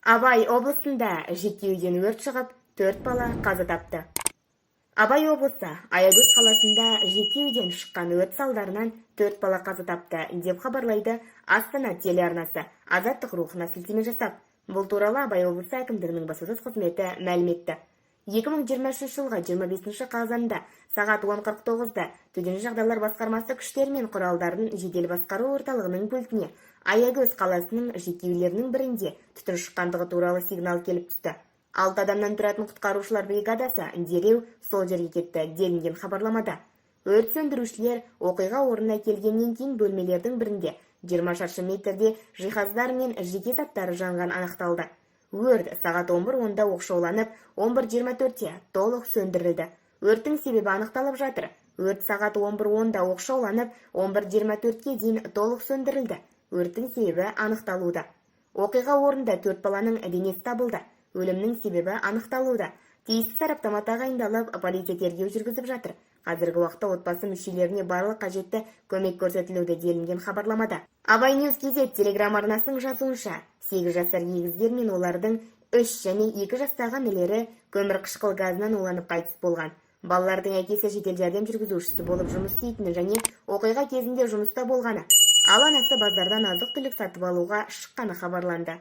Абай облысында жеке үйден өрт шығып, төрт бала қаза тапты. Абай облысы Аягөз қаласында жеке үйден шыққан өрт салдарынан төрт бала қаза тапты, деп хабарлайды Астана телеарнасы Азаттық Рухына сілтеме жасап. Бұл туралы Абай облысы әкімдігінің баспасөз қызметі мәлім етті. 2023 жылғы 25 қазанда сағат 10:49-да Төтенше жағдайлар басқармасы күштер мен құралдарын жедел басқару орталығының пультіне Аягөз қаласының жеке үйлерінің бірінде түтін шыққандығы туралы сигнал келіп түсті. Алты адамнан тұратын құтқарушылар бригадасы дереу сол жерге кетті, делінген хабарламада. Өрт сөндірушілер оқиға орнына келгеннен кейін бөлмелердің бірінде 20 шаршы метрде жиһаздар мен жеке заттары жанған анықталды. Өрт сағат 11:10-да оқшауланып, 11:24-те толық сөндірілді. Өрттің себебі анықталып жатыр. Өрт сағат 11:10-да оқшауланып, 11:24-ке дейін толық сөндірілді. Өрттің себебі анықталуда. Оқиға орнында төрт баланың денесі табылды. Өлімнің себебі анықталуда. Тиісті сараптама тағайындалып, полиция тергеу жүргізіп жатыр. Қазіргі уақытта отбасы мүшелеріне барлық қажетті көмек көрсетілуде, делінген хабарламада. Абай Ньюс KZ телеграм арнасының жазуынша, 8 жасар егіздер мен олардың 3 және 2 жастағы інілері көмірқышқыл газынан уланып қайтыс болған. Балалардың әкесі жедел жәрдем жүргізушісі болып жұмыс істейтіні және оқиға кезінде жұмыста болғаны, ал анасы базардан азық-түлік сатып алуға шыққаны хабарланды.